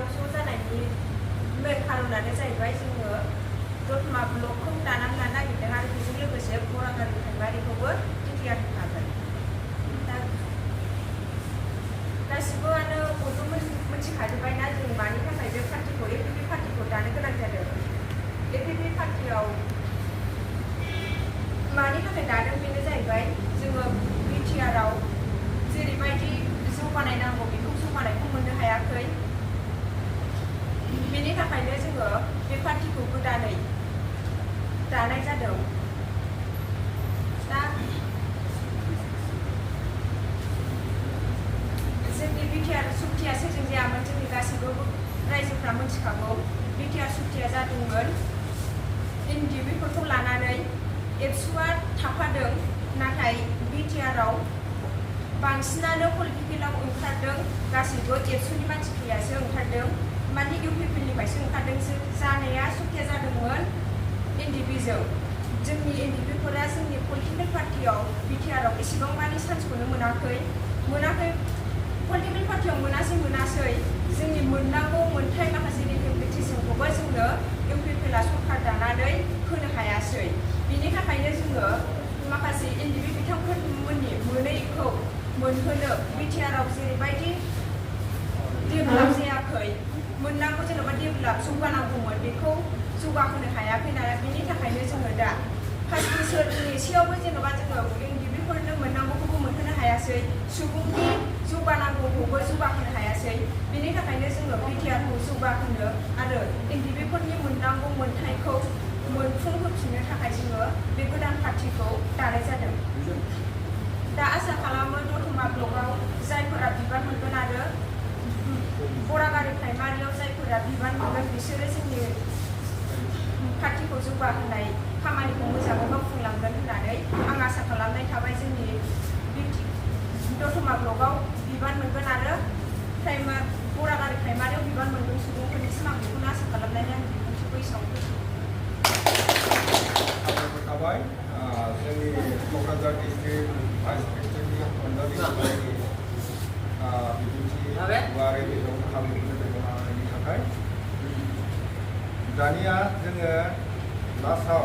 बेयाव ज' जानायनि मेन खारनानो जाहैबाय जोङो दतमा ब्लकखौ दानानै लानो नागिरदों आरो बेजों लोगोसे बरागारि प्राइमारिखौबो डिक्लेयार होखागोन। दा गासिबोआनो बयबो मिथिखाजोब्बायना जों मानि थाखाय बे पार्टिखौ A.P.B. पार्टिखौ दानो गोनां जादों। A.P.B. पार्टियाव मानि थाखाय दादों बेनो जाहैबाय जोङो बिटिआरआव जेरैबायदि जौगानाय नांगौ बेखौ जौगानायखौ मोननो हायाखै। बेनि थाखायनो जोङो बे पार्टिखौ गोदानै दानाय जादों। दा जोंनि बिटिआर सुक्तिया सोरजों जायामोन जोंनि गासैबो रायजोफ्रा मिथिखागौ। बिटिआर सुक्तिया जादोंमोन NIBIफोरखौ लानानै। एबसुआ थाफादों, नाथाय बिटिआरआव बांसिनानो पलिटिकेलाव ओंखारदों गासैबो एबसुनि मानसिफोरासो ओंखारदों, माने A.P.B.निफ्रायसो ओंखारदों। जानाया सुक्तिया जादोंमोन NIBIजों। जोंनि NIBIफोरा जोंनि पलिटिकेल पार्टियाव बिटिआरआव एसेबां मानि चान्सखौनो मोनाखै। पलिटिकेल पार्टियाव मोनासै जोंनि मोननांगौ मोनथाय माखासे रिप्रेजेन्टेसनखौबो जोंनो A.P.B. सरकार दानानै होनो हायासै। बिनि थाखायनो जोङो माखासे NIBI बिथांमोननि मोनैखौ मोनहोनो बिटिआरआव जेरैबायदि डेभेलप जायाखै, मोननांगौ जेनेबा डेभेलप जौगानांगौमोन बेखौ जौगाहोनो हायाखै नालाय, बिनि थाखायनो जोङो दा 5 बोसोरनि एसेयावबो जेनेबा जोङो NIBIफोरनो मोननांगौखौबो मोनहोनो हायासै, सुबुंनि जौगानांगौखौबो जौगाहोनो हायासै। बिनि थाखायनो जोङो बिटिआरखौ जौगाहोनो आरो NIBIफोरनि मोननांगौ मोनथायखौ मोनफुंहोफिननो थाखाय जोङो बे गोदान पार्टिखौ दानाय जादों। दा आसा खालामो दतमा ब्लकआव जायफोरा बिबान मोनगोन आरो बरागारि प्राइमारियाव जायफोरा बिबान मोनगोन बिसोरो जोंनि पार्टिखौ जौगाहोनाय खामानिखौ मोजाङै मावफुंलांगोन होननानै आं आसा खालामनाय थाबाय। जोंनि दतमा ब्लकआव बिबान मोनगोन आरो बरागारि प्राइमारियाव बिबान मोनगोन सुबुंफोरनिसिम आं बेखौनो आसा खालामनानै आं बिबुंथिखौ एसेयावनो थाबाय जोंनि क'क्राझार डिस्ट्रिक्ट भाइस प्रेसिडेन्टनि अनजालि बिबुंथि गुवारै बेयाव खाबु होनायनि थाखाय। दानिया जोङो लास्टआव